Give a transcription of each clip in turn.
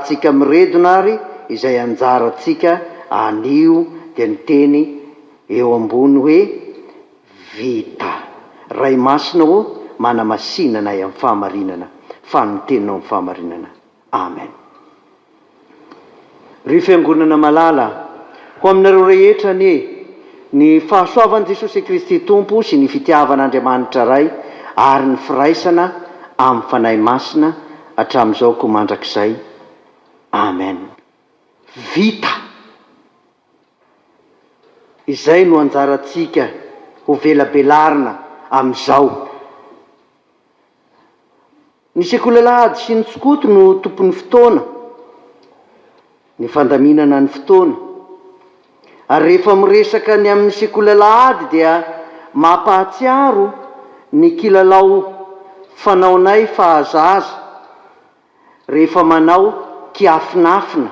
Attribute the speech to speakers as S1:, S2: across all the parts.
S1: Iarahantsika miredona ary izay anjarantsika anio dia ny teny eo ambony hoe Vita. Ray Masina ô, manamasina anay amin'ny fahamarinana, fa ny Teninao ny fahamarinana. Amen. Ry Fiangonana malala, ho aminareo rehetra anie ny fahasoavan'i Jesosy Kristy Tompo sy ny fitiavan'Andriamanitra Ray ary ny firaisana amin'ny Fanahy Masina hatramin'izao koa mandrakizay. Amen. Vita! Izay no anjarantsika ho velabelarina amin'izao. Ny sekoly alahady sy ny skoto no tompon'ny fotoana, ny fandaminana ny fotoana. Ary rehefa miresaka ny amin'ny sekoly alahady dia mampahatsiaro ny kilalao fanaonay fahazaza rehefa manao kiafinafina.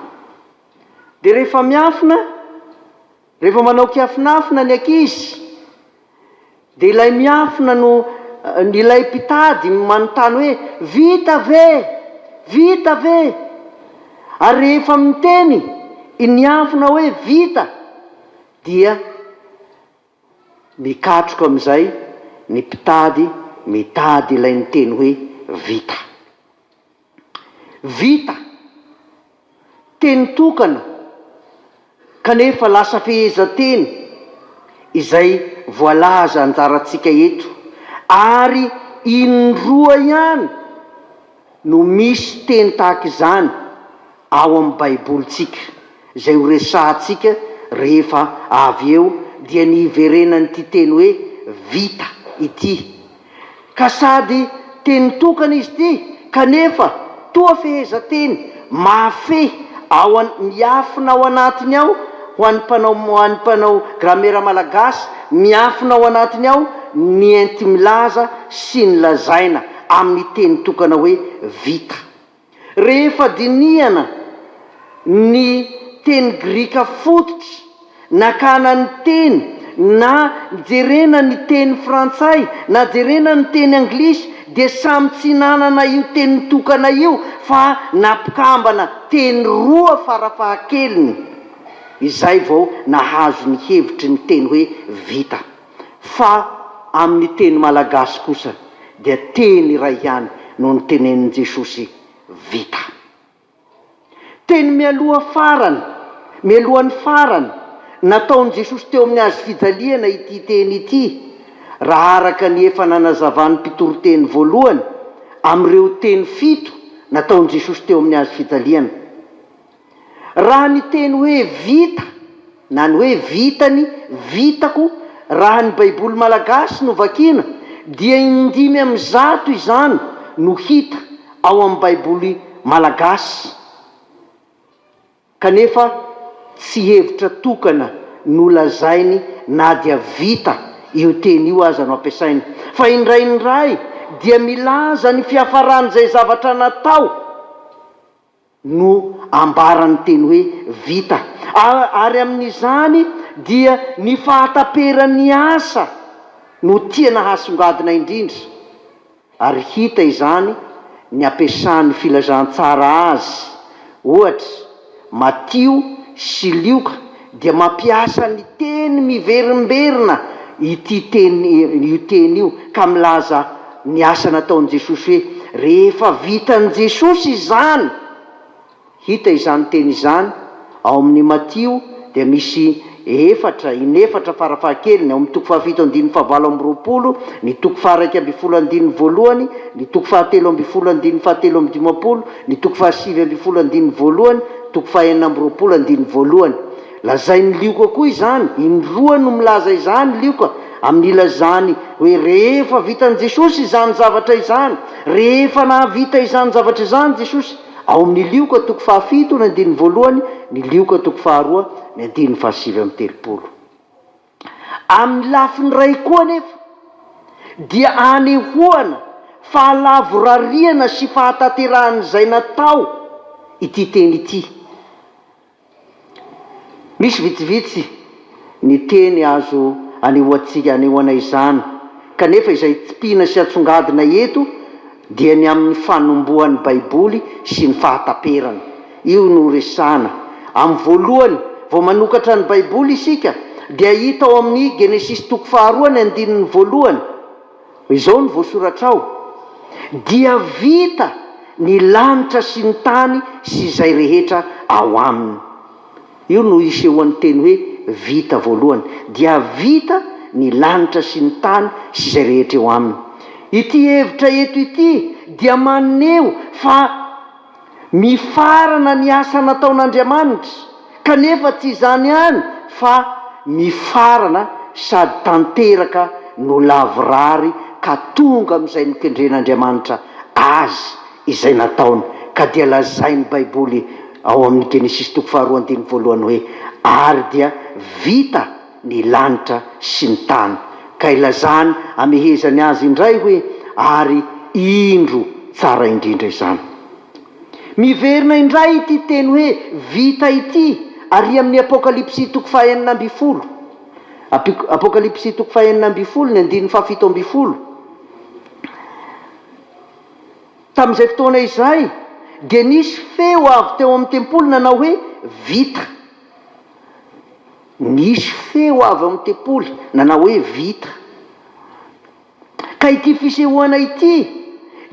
S1: Dia rehefa miafina, rehefa manao kiafinafina ny ankizy, dia ilay miafina no, ilay mpitady manontany hoe, vita ve? Vita ve? Ary rehefa miteny ny miafina hoe vita, dia mikatroka amin'izay ny mpitady mitady ilay niteny hoe vita. Vita! Teny tokana kanefa lasa fehezanteny izay voalaza anjarantsika eto ary indroa ihany no misy teny tahaka izany ao amin'ny Baibolintsika izay ho resahantsika rehefa avy eo dia ny hiverenan'ity teny hoe vita ity. Ka sady teny tokana izy ity kanefa toa fehezanteny mahafehy ao an miafina ao anatiny ao ho an'ny mpanao ho an'ny mpanao gramera malagasy miafina ao anatiny ao ny enti-milaza sy ny lazaina amin'ny teny tokana hoe vita. Rehefa dinihana ny teny grika fototra nakana ny teny na jerena ny teny frantsay na jerena ny teny anglisy dia samy tsy nanana io teny tokana io fa nampikambana teny roa farafahakeliny izay vao nahazo ny hevitry ny teny hoe vita. Fa amin'ny teny malagasy kosa dia teny iray ihany no notenenin'i Jesosy, vita. Teny mialoha farany, mialohan'ny farany, nataon'i Jesosy teo amin'ny hazo fijaliana ity teny ity, raha araka ny efa nanazavan'ny mpitoriteny voalohany amin'ireo teny fito nataon'i Jesosy teo amin'ny hazo fijaliana. Raha ny teny hoe vita na ny hoe vitany, vitako, raha ny Baiboly malagasy no vakiana dia indimy amin'ny zato izany no hita ao amin'ny Baiboly malagasy kanefa tsy hevitra tokana no lazainy na dia vita io teny io aza no ampiasaina fa indraindray dia milaza ny fiafaran'izay zavatra natao no ambaran'ny teny hoe vita. Ary amin'izany dia ny fahataperan'ny asa no tiana hasongadina indrindra, ary hita izany ny ampiasan'ny filazantsara azy, ohatra, Matio sy Lioka dia mampiasa ny teny miverimberina ity teny io teny io ka milaza ny asa nataon'i Jesosy hoe rehefa vitan'i Jesosy izany. Hita izany teny izany ao amin'ny Matio dia misy efatra, inefatra farafahakeliny, ao amin'ny toko fahafito andininy fahavalo amby 20, ny toko faha-11 andininy voalohany, ny toko fahatelo ambinifolo andininy fahatelo amby 50, ny toko fahasivy ambinifolo andininy voalohany, toko fahenina amby 20 andininy voalohany. Lazain'i Lioka koa izany, indroa no milaza izany Lioka, amin'ny ilazany hoe rehefa vitan'i Jesosy izany zavatra izany, rehefa nahavita izany zavatra izany Jesosy, ao amin'ny Lioka toko fahafito ny andininy voalohany, ny Lioka toko faharoa ny andininy fahasivy amby 30. Amin'ny lafiny iray koa anefa, dia anehoana fahalavorariana sy fahatanterahan'izay natao ity teny ity. Misy vitsivitsy ny teny azo anehoantsika anehoana izany, kanefa izay tsipihina sy atsongadina eto dia ny amin'ny fanombohan'ny Baiboly sy ny fahataperany. Io no resahana. Amin'ny voalohany, vao manokatra ny Baiboly isika, dia hita ao amin'ny Genesisy toko faharoa ny andininy voalohany. Izao no voasoratra ao, Dia vita ny lanitra sy ny tany sy izay rehetra ao aminy. Io no isehoan'ny teny hoe vita voalohany. Dia vita ny lanitra sy ny tany sy izay rehetra eo aminy. Ity hevitra eto ity dia maneho fa mifarana ny asa nataon'Andriamanitra, kanefa tsy izany ihany fa mifarana sady tanteraka no lavorary ka tonga amin'izay nokendren'Andriamanitra azy izay nataony, ka dia lazain'ny Baiboly ao amin'ny Genesisy toko faharoa andininy voalohany hoe, Ary dia vita ny lanitra sy ny tany, ka ilazany amehezany azy indray hoe, Ary indro tsara indrindra izany. Miverina indray ity teny hoe vita ity ary amin'ny Apokalypsy toko faha-16. Apokalypsy toko faha-16 ny andininy faha-17. Tamin'izay fotoana izay, dia nisy feo avy teo amin'ny tempoly nanao hoe, Vita! Nisy feo avy ao amin'ny tempoly nanao hoe, Vita! Ka ity fisehoana ity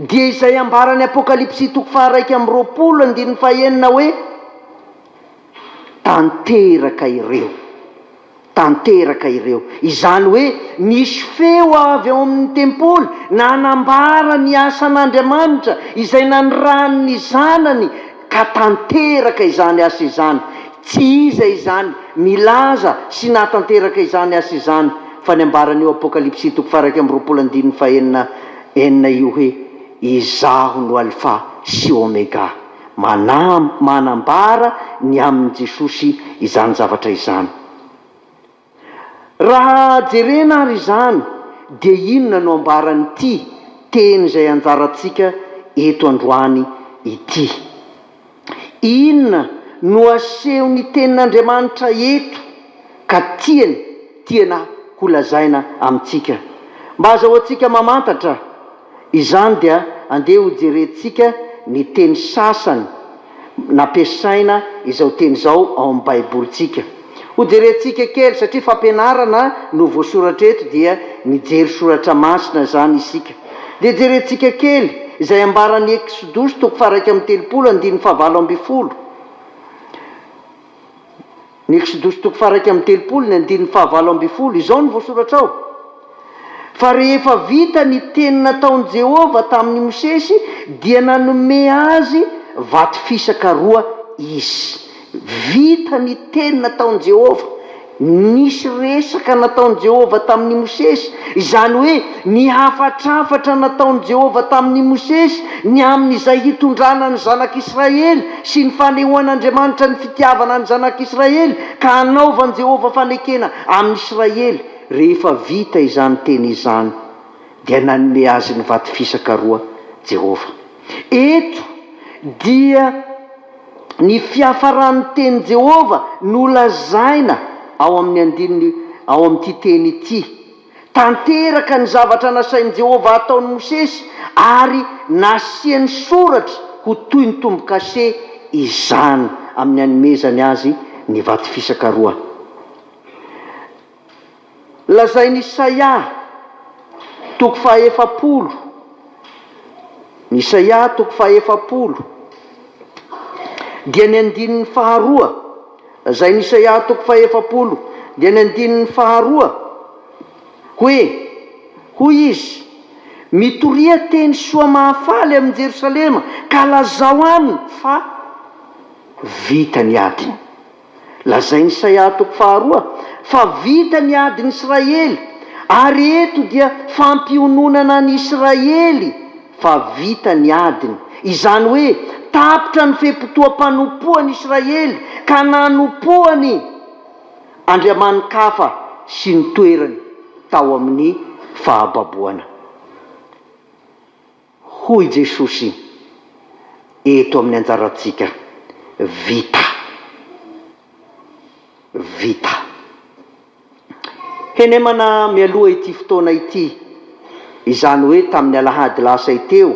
S1: dia izay ambaran'ny Apokalypsy toko faha-21 andininy fahenina hoe, Tanteraka ireo. Tanteraka ireo. Izany hoe nisy feo avy ao amin'ny tempoly nanambara ny asan'Andriamanitra izay nanirahany ny Zanany ka tanteraka izany asa izany. Tsy iza izany milaza sy nahatanteraka izany asa izany fa ny ambaran'io Apokalypsy toko faha-21 andininy fahenina enina io hoe, Izaho no Alfa sy Omega. Manam, manambara ny amin'i Jesosy izany zavatra izany. Raha jerena ary izany dia inona no ambaran'ity teny izay anjarantsika eto androany ity? Inona no asehon'ny tenin'Andriamanitra eto ka tiany, tiana holazaina amintsika? Mba azahoantsika mamantatra Izany dia andeha ho jerentsika ny teny sasany nampiasaina izao teny izao ao amin'ny Baibolintsika. Ho jerentsika kely, satria fampianarana no voasoratra eto dia mijery soratra masina izany isika. Dia jerentsika kely izay ambaran'ny Eksodosy toko faha-31 andininy faha-18. Ny Eksodosy toko faha-31, ny andininy faha-18, izao no voasoratra ao, Fa rehefa vita ny teny nataon'i Jehovah tamin'i Mosesy, dia nanome azy vato fisaka roa izy. Vita ny teny nataon'i Jehovah. Nisy resaka nataon'i Jehovah tamin'i Mosesy, izany hoe ny hafatrafatra nataon'i Jehovah tamin'i Mosesy ny amin'izay hitondrana ny zanak'Israely sy ny fanehoan'Andriamanitra ny fitiavana ny zanak'Israely ka hanaovan'i Jehovah fanekena amin'Israely. Rehefa vita izany teny izany, dia nanome azy ny vato fisaka roa Jehovah. Eto dia ny fiafaran'ny tenin'i Jehovah no lazaina ao amin'ny andininy ao amin'ity teny ity. Tanteraka ny zavatra nasain'i Jehovah hataon'i Mosesy, ary nasiany soratra ho toy ny tombo-kase izany amin'ny anomezany azy ny vato fisaka roa. Lazain'i Isaia, toko fahaefapolo, ny Isaia toko fahaefapolo, dia ny andininy faharoa. Lazain'i Isaia toko fahefapolo dia ny andininy faharoa hoe, Hoy izy, Mitoria teny soa mahafaly amin'i Jerosalema, ka lazao aminy fa vita ny adiny. Lazain'i Isaia toko faharoa fa vita ny adin'i Israely, ary eto dia fampiononana an'i Israely fa vita ny adiny, izany hoe tapitra ny fe-potoam-panompoan'i Israely ka nanompoany andriamani-kafa sy ny toerany tao amin'ny fahababoana. Hoy Jesosy eto amin'ny anjarantsika, Vita. Vita. Henemana mialoha ity fotoana ity, izany hoe tamin'ny alahady lasa teo,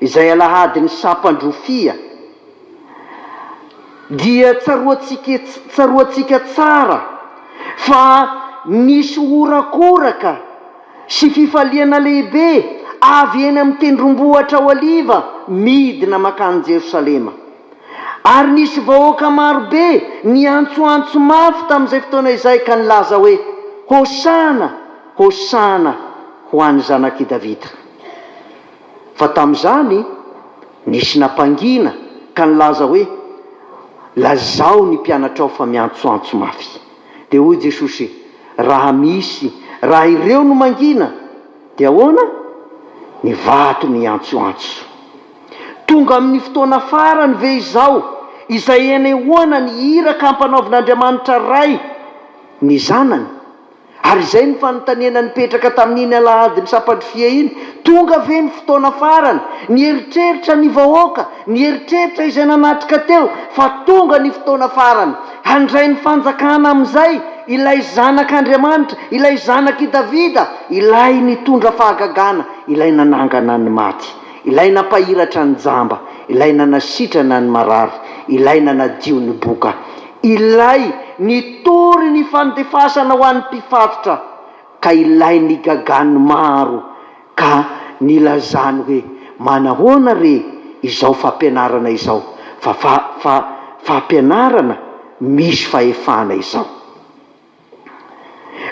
S1: izay alahadin'ny sampan-drofia. Dia tsaroantsika tsaroantsika tsara fa nisy horakoraka sy fifaliana lehibe avy eny amin'ny tendrombohitra Oliva midina mankany Jerosalema. Ary nisy vahoaka maro be niantsoantso mafy tamin'izay fotoana izay ka nilaza hoe, Hosana! Hosana ho an'ny Zanak'i Davida! Fa tamin'izany, nisy nampangina ka nilaza hoe, Lazao ny mpianatrao fa miantsoantso mafy. Dia hoy Jesosy, Raha misy, raha ireo no mangina, dia ahoana? Ny vato no hiantsoantso. Tonga amin'ny fotoana farany ve izao, izay hanehoana ny iraka ampanaovin'Andriamanitra Ray ny Zanany? Ary izay no fanontaniana nipetraka tamin'iny alahadin'ny Sampandrifia iny, tonga ve ny fotoana farany? Nieritreritra ny vahoaka, nieritreritra izay nanatrika teo fa tonga ny fotoana farany. Handray ny fanjakana amin'izay ilay Zanak'Andriamanitra, ilay Zanak'i Davida, ilay nitondra fahagagana, ilay nanangana ny maty, ilay nampahiratra ny jamba, ilay nanasitrana ny marary, ilay nanadio ny boka. Ilay nitory ny fandefasana ho an'ny mpifatotra ka ilay nigagan'ny maro ka nilazany hoe manahoana re izao fampianarana izao fa fa fa fampianarana misy fahefana izao.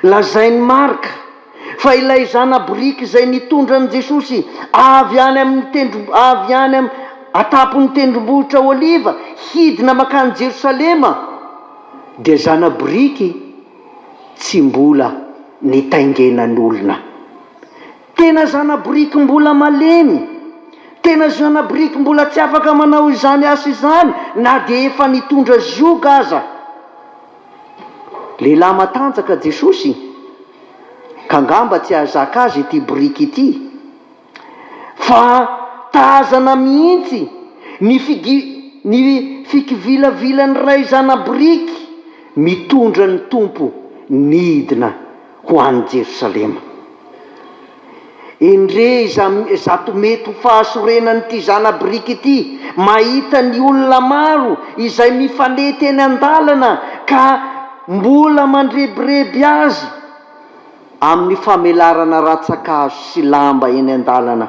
S1: Lazain'i Marka fa ilay zana-boriky izay nitondra an'i Jesosy avy any amin'ny tendro, avy any am, an-tampon'ny tendrombohitra Oliva hidina mankany Jerosalema dia zana-boriky tsy mbola nitaingenan'olona. Tena zana-boriky mbola malemy, tena zana-boriky mbola tsy afaka manao izany asa izany na dia efa nitondra zioga aza. Lehilahy matanjaka Jesosy, ka angamba tsy hahazaka azy ity boriky ity. Fa tazana mihitsy ny figi ny fikivilavilan'ilay zana-boriky mitondra ny Tompo nidina ho any Jerosalema. Endrey izato mety ho fahasorenan'ity zana-biriky ity mahita ny olona maro izay mifanety eny an-dalana ka mbola mandrebireby azy amin'ny famelarana rantsan-kazo sy lamba eny an-dalana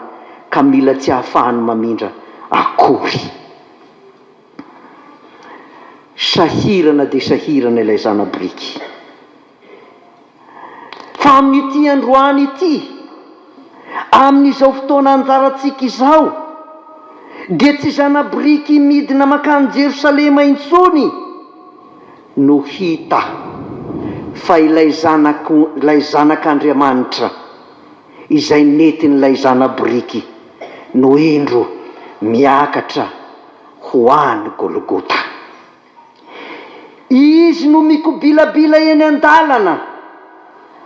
S1: ka mila tsy ahafahany mamindra akory. Sahirana dia sahirana ilay zana-biriky. Fa amin'ity androany ity, amin'izao fotoana anjarantsika izao, dia tsy zana-biriky midina mankany Jerosalema intsony no hita, fa ilay Zanak', ilay Zanak'Andriamanitra izay nentin'ilay zana-biriky no indro miakatra ho any Golgota. Izy no mikobilabila eny an-dalana,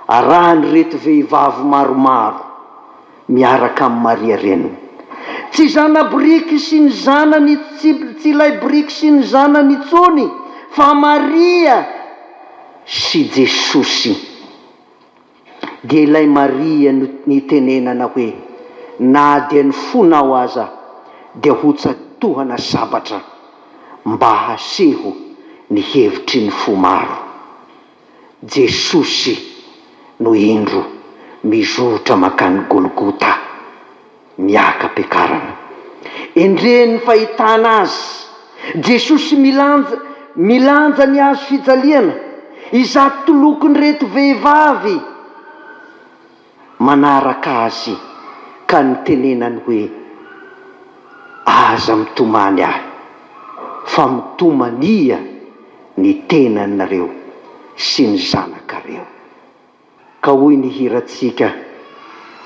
S1: arahan'ireto vehivavy maromaro miaraka amin'i Maria reniny. Tsy zana-boriky sy ny zanany tsy tsy ilay boriky sy ny zanany intsony fa Maria sy Jesosy. Dia ilay Maria no nitenenana hoe, Na dia ny fonao aza dia hotsatohana sabatra mba haseho ny hevitry ny fo maro. Jesosy no indro mizotra mankany Golgota. Miaka-piakarana. Endrehin'ny fahitana azy. Jesosy milanja, milanja ny hazo fijaliana, izato tolokon'ireto vehivavy manaraka azy ka nitenenany hoe, Aza mitomany ahy, fa mitomania ny tenanareo sy ny zanakareo. Ka hoy ny hirantsika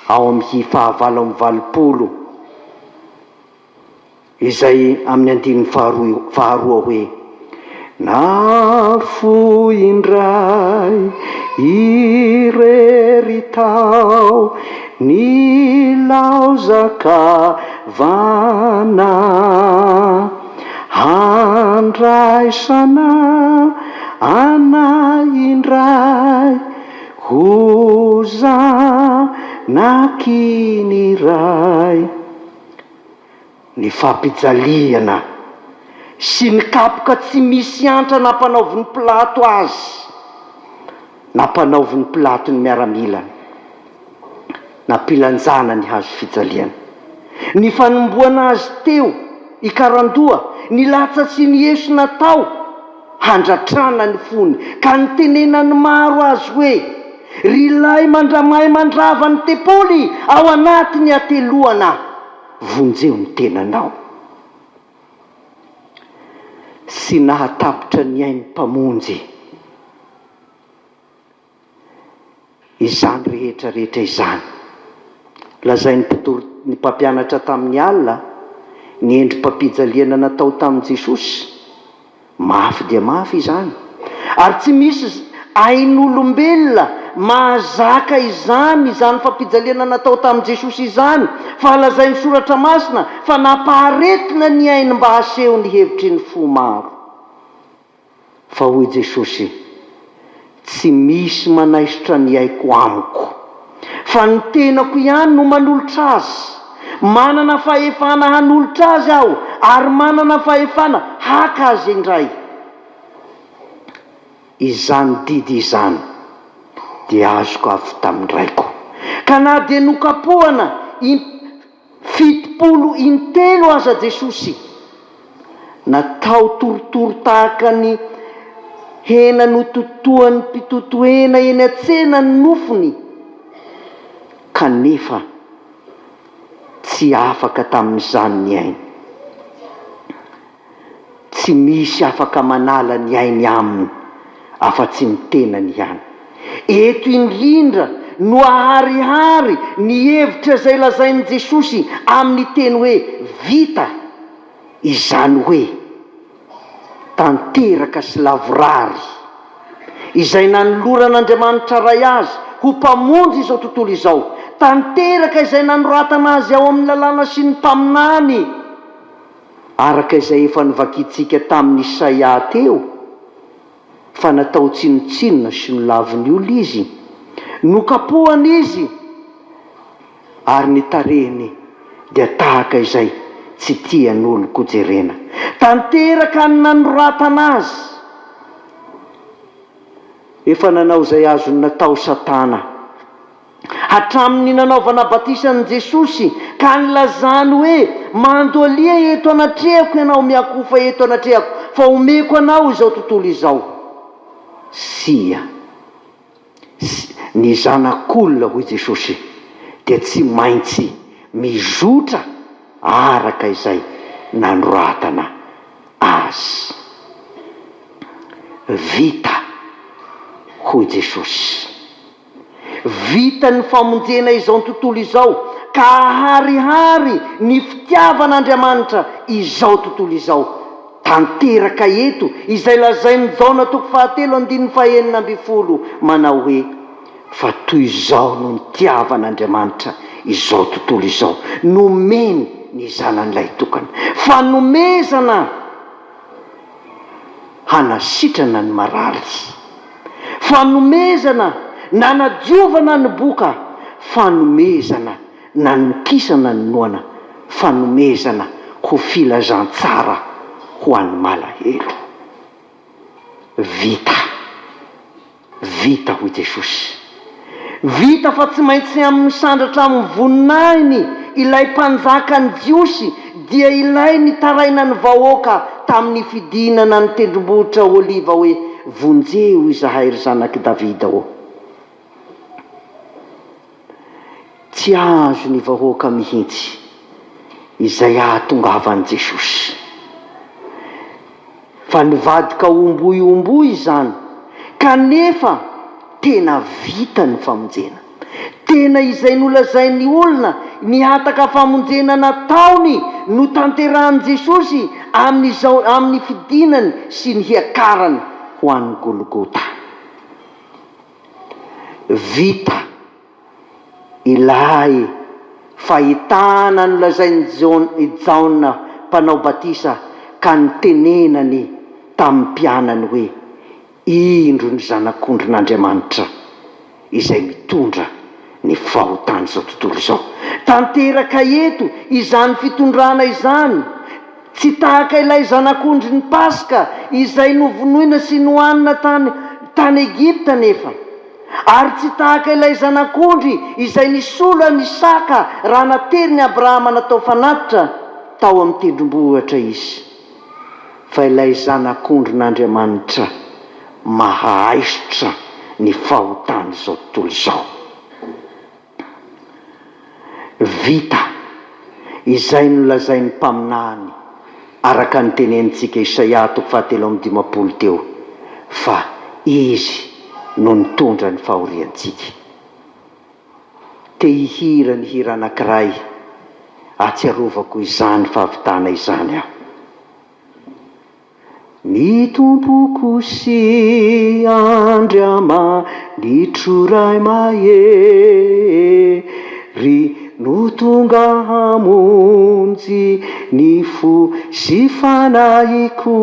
S1: ao amin'ny hi fahavalo amby 80 izay amin'ny andininy faharoa faharoa hoe, Nafoy indray irery tao nilaozan-kavana Handraisana anay indray ho zanaky ny Ray. Ny fampijaliana Sy ny kapoka tsy misy antra nampanaovin'i Pilato azy. Nampanaovin'i Pilato ny miaramilany. Nampilanjana ny hazo fijaliana. Ny fanomboana azy teo Ikarandoha, ny latsa sy ny eso natao handratrana ny fony, ka nitenenan'ny maro azy hoe, Ry ilay mandramay mandrava ny tempoly ao anatin'ny hateloana, vonjeo ny tenanao. Sy nahatapitra ny ain'ny Mpamonjy. Izany rehetra rehetra izany. Lazain'ny mpitory ny mpampianatra tamin'ny alina ny endri-pampijaliana natao tamin'i Jesosy. Mafy dia mafy izany. Ary tsy misy ain'olombelona mahazaka izany izany fampijaliana natao tamin'i Jesosy izany, fa lazain'ny Soratra Masina fa nampaharetina ny ainy mba haseho ny hevitry ny fo maro. Fa hoy Jesosy, Tsy misy manaisotra ny aiko amiko, fa ny tenako ihany no manolotra azy. Manana fahefana hanolotra azy aho, ary manana fahefana haka azy indray. Izany didy izany dia azoko avy tamin'ny Raiko. Ka na dia nokapohana 70 intelo aza Jesosy natao torotoro tahaka ny hena nototoan'ny mpitoto hena eny an-tsena ny nofony, kanefa tsy afaka tamin'izany ny ainy. Tsy misy afaka manala ny ainy aminy afa-tsy ny tenany ihany. Eto indrindra no aharihary ny hevitra izay lazain'i Jesosy amin'ny teny hoe vita, izany hoe tanteraka sy lavorary, izay nanoloran'Andriamanitra Ray Azy ho Mpamonjy izao tontolo izao, tanteraka izay nanoratana Azy ao amin'ny Lalàna sy ny Mpaminany. Araka izay efa novakintsika tamin'i Isaia teo, fa natao tsinontsinona sy nolavin'ny olona izy, nokapohana izy, ary ny tarehiny dia tahaka izay tsy tian'olon-kojerena. Tanteraka ny nanoratana azy. Efa nanao izay azony natao Satana. Hatramin'ny nanaovana batisa an'i Jesosy ka nilazany hoe, Mandoalia eto anatrehako ianao, miakofa eto anatrehako, fa homeko anao izao tontolo izao. Tsia. Ny Zanak'olona, hoy Jesosy, dia tsy maintsy mizotra araka izay nanoratana azy. Vita, hoy Jesosy. Vita ny famonjena izao tontolo izao ka aharihary ny fitiavan'Andriamanitra izao tontolo izao. Tanteraka eto izay lazain'i Jaona toko fahatelo andininy fahenina ambinifolo manao hoe, Fa toy izao no nitiavan'Andriamanitra izao tontolo izao, nomeny ny Zanany Lahitokana. Fanomezana! hanasitrana ny marary, fanomezana nanadiovana ny boka, fanomezana nanokisana ny noana, fanomezana ho filazantsara ho an'ny malahelo. Vita. Vita hoy Jesosy. Vita fa tsy maintsy misandratra amin'ny voninahiny ilay mpanjakan'ny Jiosy dia ilay nitarainan'ny vahoaka tamin'ny fidinana ny tendrombohitra Oliva hoe, Vonjeo izahay ry zanak'i Davida ô. Tsy azo ny vahoaka mihitsy izay ahatongavan'i Jesosy. Fa nivadika omboy omboy izany, kanefa tena vita ny famonjena. Tena izay nolazain'ny olona nihataka famonjena nataony no tanterahan'i Jesosy amin'izao amin'ny fidinany sy ny hiakarany ho any Golgota. Vita ilay fahitana nolazain'i Jaona Mpanao Batisa ka nitenenany tamin'ny mpianany hoe, Indro ny Zanak'ondrin'Andriamanitra izay mitondra ny fahotan'izao tontolo izao. Tanteraka eto izany fitondrana izany. Tsy tahaka ilay zanak'ondrin'ny Paska izay novonoina sy nohanina tany tany Egypta anefa, ary tsy tahaka ilay zanak'ondry izay nisolo an'i Isaka raha naterin'i Abrahama natao fanatitra tao amin'ny tendrombohitra izy, fa ilay Zanak'ondrin'Andriamanitra mahaaisotra ny fahotan'izao tontolo izao. Vita izay nolazain'ny mpaminany araka ny tenenintsika Isaia toko fahatelo amby dimampolo teo fa Izy no nitondra ny fahoriantsika. Te hihira ny hira anankiray ahatsiarovako izany fahavitana izany aho. Ny Tompoko sy Andriamanitro Ray mahery no tonga hamonjy ny fo sy fanahiko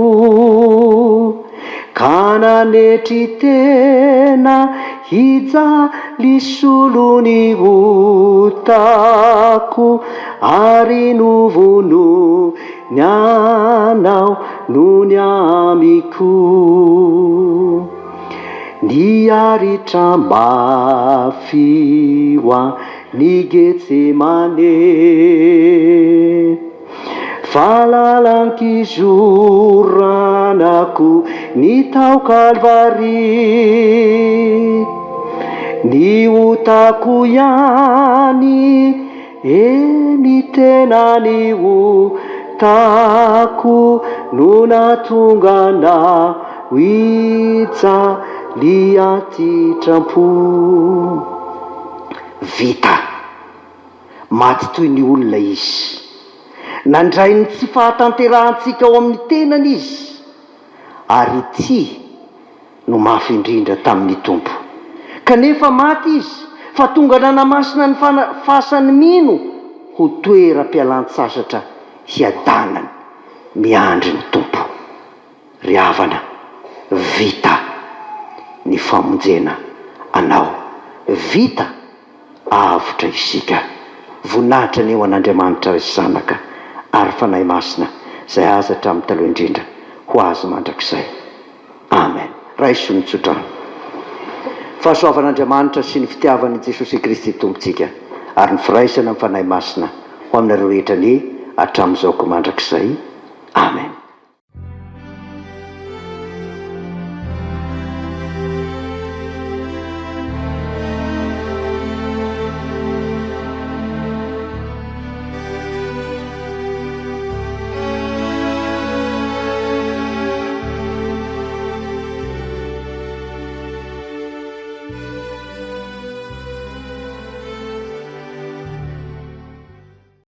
S1: ka nanetry tena hijaly solon'ny otako ary novonoina Ny anao no ny amiko. Niaritra mafy ho an'i Getsemane. Fa lalan-kizoranako ny tao Kalvary. Ny otako ihany Eny tena ny otako no nahatonga anah hijaly atitram-po. Vita. Maty toy ny olona izy. Nandray ny tsy fahatanterahantsika ao amin'ny tenany izy. Ary ity no mafy indrindra tamin'ny Tompo. Kanefa maty izy, fa tonga nanamasina ny fasan'ny mino ho toeram-pialan-tsasatra hiadanany miandry ny Tompo. Ry havana, vita ny famonjena anao. Vita avotra isika. Voninahitra anie ho an'Andriamanitra Ray sy Zanaka ary Fanahy Masina izay azy hatramin'ny taloha indrindra ho azy mandrakizay. Amen. Raiso ny tsodrano. Fahasoavan'Andriamanitra sy ny fitiavan'i Jesosy Kristy Tompontsika ary ny firaisana amin'ny Fanahy Masina ho aminareo rehetra anie hatramin'izao koa mandrakizay. Amen.